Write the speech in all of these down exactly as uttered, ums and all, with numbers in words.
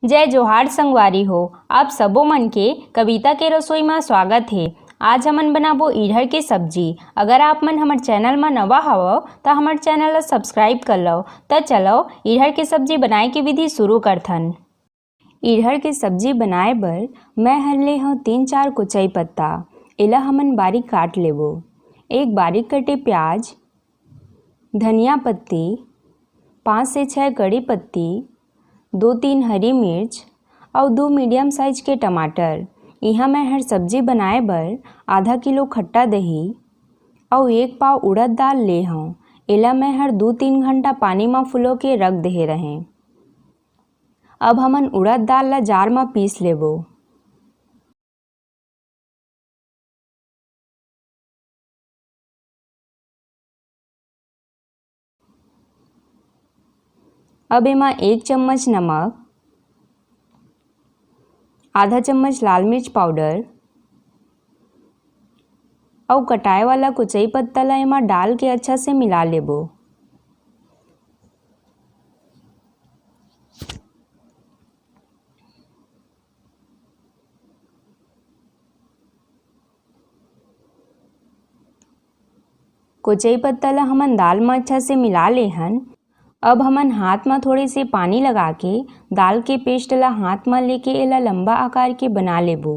जय जोहार संगवारी हो, आप सबो मन के कविता के रसोई म स्वागत हे। आज हमन बनाबो इरहर के सब्जी। अगर आप मन हमर चैनल म नवा हवव, त हमर चैनल ला सब्सक्राइब कर लव। त चलव, इरहर के सब्जी बनाए के विधि शुरू करथन। इरहर के सब्जी बनाए बर मैं हर ले हव तीन चार कुचई पत्ता, एला हमन बारीक काट लेबो। एक बारीक कटे प्याज, धनिया पत्ती, पाँच से छः कड़ी पत्ती, दो तीन हरी मिर्च अउ दू मीडियम साइज के टमाटर। इहाँ मैं हर सब्जी बनाए बर आधा किलो खट्टा दही अउ एक पाव उड़द दाल ले हव। एला मैं हर दू तीन घंटा पानी म फुलो के रख देहे रहें। अब हमन उड़द दाल ला जार म पीस लेबो। अब एमा एक चम्मच नमक, आधा चम्मच लाल मिर्च पाउडर अउ कटाए वाला कुचई पत्ता ला एमा डाल के अच्छा से मिला लेबो। कुचई पत्ता ला हमन दाल म अच्छा से मिला ले हन। अब हमन हाथ म थोड़े से पानी लगा के दाल के पेस्ट ला हाथ म लेके एला लंबा आकार के बना लेबो।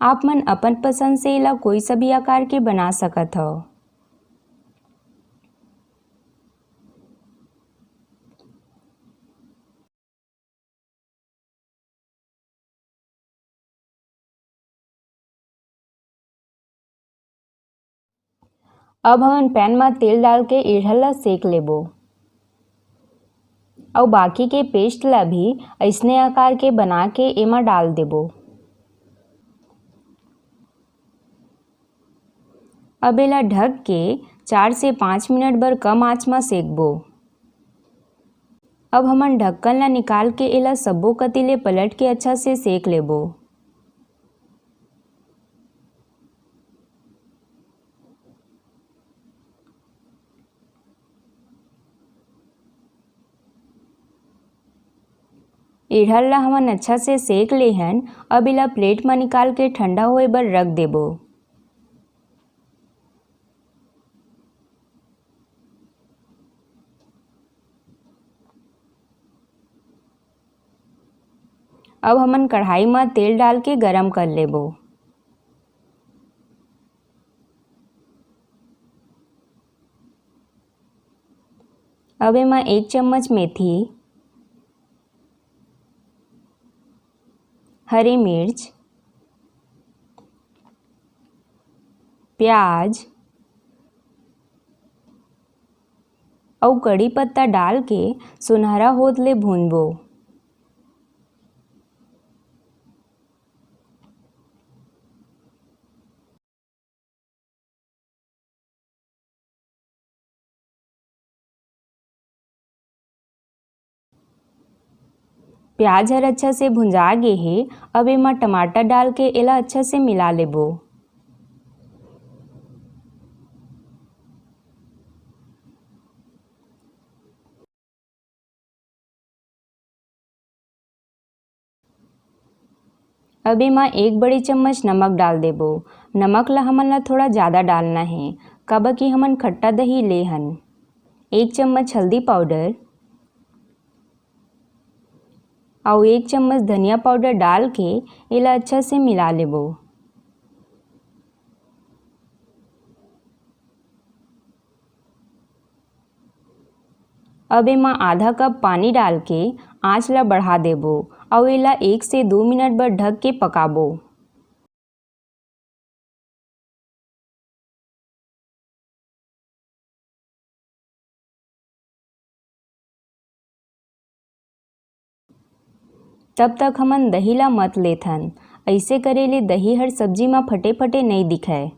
आप मन अपन पसंद से एला कोई सा भी आकार के बना सकत हव। अब हमन पैन म तेल डाल के इरहर ला सेक लेबो अउ बाकी के पेस्ट ला भी अइसने आकार के बना के एमा डाल देबो। अब एला ढक के चार से पाँच मिनट बर कम आंच म सेकबो। अब हमन ढक्कन ला निकाल के एला सब्बो कति ले पलट के अच्छा से सेक लेबो। इरहर ला हमन अच्छा से सेक ले हन। अब एला प्लेट म निकाल के ठंडा होए बर रख देबो। अब हमन कढ़ाई म तेल डाल के गरम कर लेबो। अब एमा एक चम्मच मेथी, हरी मिर्च, प्याज अउ कड़ी पत्ता डाल के सुनहरा होत ले भूनबो। प्याज हर अच्छा से भुंजा गे हे। अब एमा टमाटर डाल के एला अच्छा से मिला लेबो। अब एमा एक बड़ी चम्मच नमक डाल देबो। नमक ला हमन ला थोड़ा ज़्यादा डालना हे, काबर कि हमन खट्टा दही ले हन। एक चम्मच हल्दी पाउडर अउ एक चम्मच धनिया पाउडर डाल के एला अच्छा से मिला लेबो। अब एमा आधा कप पानी डाल के आंच ला बढ़ा देबो अउ एला एक से दो मिनट बर ढक के पकाबो। तब तक हमन दही ला मत लेथन। अइसे करे ले दही हर सब्जी म फटे-फटे नइ दिखय।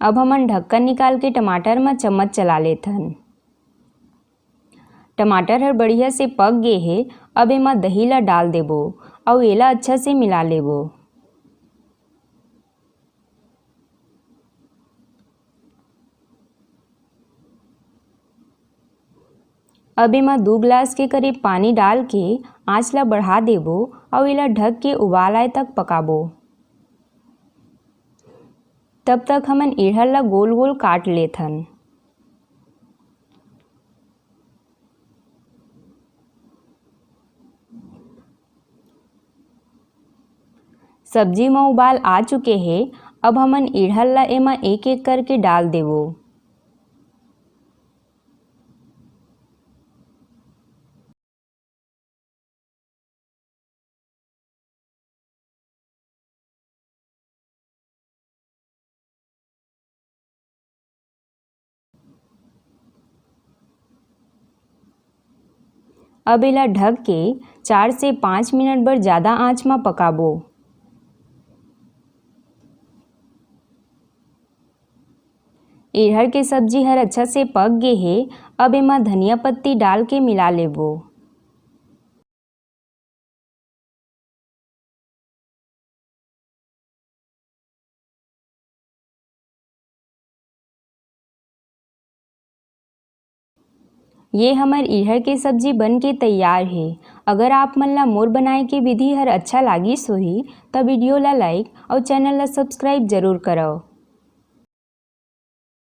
अब हमन ढक्कन निकाल के टमाटर म चम्मच चला लेथन। टमाटर हर बढ़िया से पक गे हे। अब एमा दही ला डाल देबो अउ एला अच्छा से मिला लेबो। अब एमा दू गिलास के करीब पानी डाल के आंच ला बढ़ा देबो अउ एला ढक के उबाल आए तक पकाबो। तब तक हमन इड़हर ला गोल गोल काट लेथन। सब्जी म उबाल आ चुके हे। अब हमन इड़हर ला एमा एक एक करके डाल देबो। अब एला ढक के चार से पाँच मिनट बर जादा आंच म पकाबो। इड़हर के सब्जी हर अच्छा से पक गे हे। अब एमा धनिया पत्ती डाल के मिला लेबो। ये हमर इड़हर के सब्जी बन के तैयार हे। अगर आप मन ला मोर बनाए के विधि हर अच्छा लागिस होही, त वीडियो ला like अउ चैनल ला subscribe जरूर करव।